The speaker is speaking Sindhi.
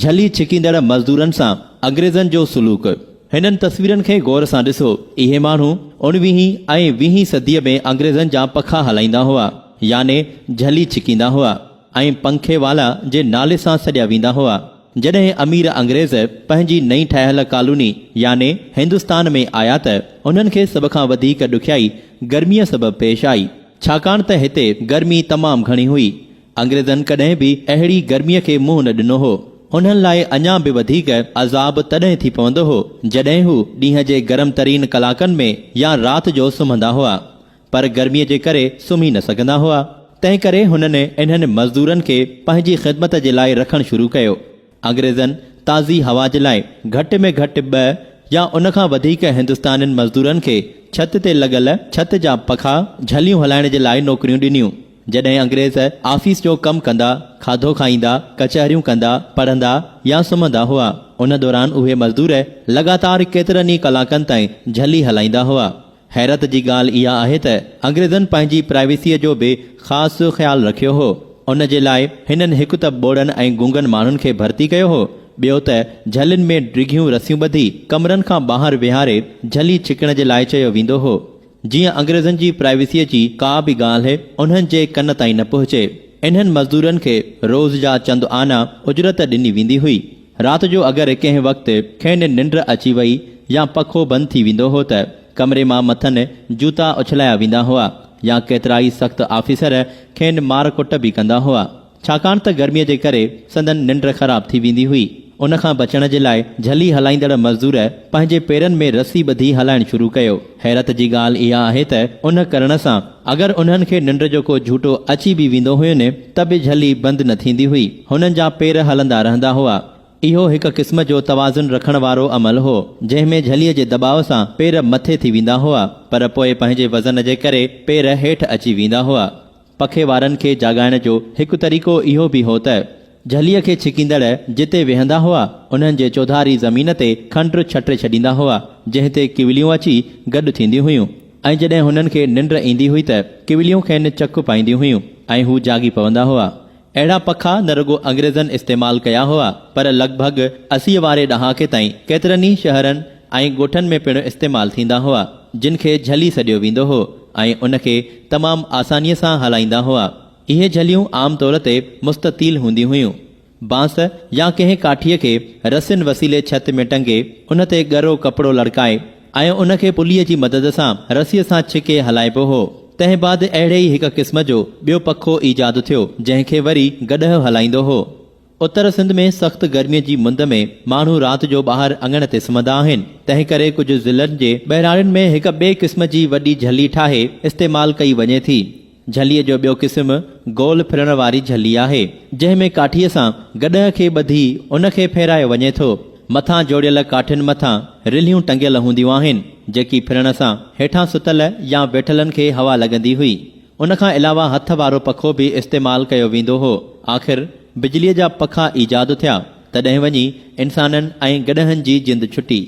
جهلي ڇڪيندڙ مزدورن سان انگريزن جو سلوڪ. هنن تصويرن کي غور سان ڏسو. اهي ماڻهو اڻويهين ۽ ويهين صديء ۾ انگريزن جا پکا هلائيندا هئا، يعني جهلي ڇڪيندا هئا ۽ پنکي والا جي نالي سان سڏيا ويندا هئا. جڏهن امير انگريز پنهنجي نئين ٺاهيل ڪالوني يعني هندستان ۾ آيا ته انهن کي سڀ کان وڌيڪ ڏکيائي گرميء سبب پيش آئي. ڇاڪاڻ ته هتي گرمي تمام گهڻي هئي. انگريزن ڪڏهن به اهڙي گرميء کي منهن نه ڏنو هو. انهن لاء اڃا به وڌيڪ عذاب تڏهن ٿي پوندو هو، جڏهن هو ڏينهن جي گرم ترين ڪلاڪن ۾ يا رات جو سمهندا هئا. پر گرميء جي ڪري سمهي نه سگهندا هئا. تنهنڪري هنن انهن مزدورن کي پنهنجي خدمت جي لاء رکڻ شروع ڪيو. انگريزن تازي هوا جي لاء گهٽ ۾ گهٽ ٻه يا ان کان وڌيڪ هندستانين مزدورن کي ڇت تي لڳل ڇت جا پکا جهليون هلائڻ جي لاء نوڪريون ڏنيون. جڏهن انگريز آفيس جو ڪم ڪندا، کاڌو کائيندا، ڪچهريون ڪندا، پڙهندا يا سمهندا هئا، ان دوران اهي مزدور لڳاتار ڪيترن ئي ڪلاڪن تائين جهلي هلائيندا هئا. حيرت جي ڳالهه اها آهي ته انگريزن پنهنجي پرائيويسيء جو به خاص خيال رکيو هو. ان جي لاء هنن هڪ ته ٻوڙن ۽ گونگن ماڻهن کي ڀرتي ڪيو هو، ٻيو ته جهلين ۾ ڊگهيون رسيون ٻڌي ڪمرن کان ٻاهر ويهاري جهلي ڇڪڻ جي لاء چيو ويندو هو، جيئن انگريزن جي پرائيويسيء جي ڪا به ڳالهه انهن جي ڪن تائين نه پهچي. انهن مزدورن کي روز جا چند آنا اجرت ڏني ويندي هئي. رات جو اگر ڪنهن وقت کين ننڊ اچي وئي يا پکو بند ٿي ويندو هو ته ڪمري مان مٿن جوتا اڇلايا ويندا هئا يا ڪيترائي سخت آفيسر کين مار ڪٽ به ڪندا هئا. ڇاڪاڻ ته گرميء جي ڪري سندن ننڊ خراب ٿي ويندي هئي. ان کان بچڻ جي لاء جهلي هلائيندڙ مزدور پنهنجي پيرن ۾ رسي ٻڌي هلائڻ شروع ڪيو. حيرت جي ڳالهه اها آهي ته ان ڪرڻ سان اگر انهن کي ننڊ جو ڪو جهوٽو اچي به ويندو هين ته به جهلي بند نه ٿيندي هئي. هنن جا پير هلندا رهندا هئا. اهو هڪ قسم جو توازن رکڻ وارو عمل هو، جنهن ۾ جهليء جي دٻاء سان پير مٿي ٿي ويندا هئا، پر پوء پنهنجي وزن جي ڪري پير هيٺ اچي ويندا هئا. پکي وارن کي جاڳائڻ جو هڪ طريقو اهو به هو ته جهليء کي ڇڪيندڙ جتي ويهندا هئا، انهن جي چوڌاري زمين تي کنڊ ڇٽي ڇڏيندا هئا، جنهن تي ڪوليون اچي گڏ ٿينديون هيون ۽ جڏهن هنن کي ننڊ ايندي هئي ته ڪوليون کين چڪ پائينديون هيون ۽ هو جاڳي پوندا هئا. اهڙا پکا نه رڳو انگريزن استعمال ڪيا هئا، پر لڳ ڀڳ اسيء واري ڏهاڪي تائين ڪيترن ئي شهرن ۽ ڳوٺن ۾ پڻ استعمال ٿيندا هئا، جن کي جهلي سڏيو ويندو هو ۽ ان کي تمام آسانيء سان هلائيندا هئا. اهي جهليون عام طور تي مستطيل هونديون هيون. بانس يا ڪنهن ڪاٺيء کي رسين وسيلي ڇت ۾ ٽنگي، ان تي ڳرو ڪپڙو لڙڪائي ۽ ان کي پليء جي مدد سان رسيء سان ڇڪي هلائبو هو. تنهن بعد اهڙي ئي هڪ قسم جو ٻيو پکو ايجاد ٿيو، جنهن کي وري گڏهه هلائيندو هو. اتر سنڌ ۾ سخت گرميء جي مند ۾ ماڻهو رات جو ٻاهر اڱڻ تي سمهندا آهن، تنهنڪري ڪجهه ضلعن جي ٻهراڙين ۾ هڪ ٻئي قسم جي وڏي جهلي ٺاهي استعمال ڪئي وڃي ٿي. جهليء جو ٻيو قسم گول ڦرڻ واري جهلي آهي، جنهن ۾ ڪاٺيء سان گڏهه کي ٻڌي ان کي ڦيرايو وڃي ٿو. مٿان جوڙيل ڪاٺين مٿان رلهيون ٽنگيل هونديون آهن، جيڪي ڦرڻ سان هيٺان ستل يا ويٺلن کي هوا لڳندي هئي. ان کان علاوه هٿ وارو پکو به استعمال ڪيو ويندو هو. آخر بجليء جا پکا ايجاد ٿيا، تڏهن وڃي انسانن ۽ گڏهن جي جند ڇٽي.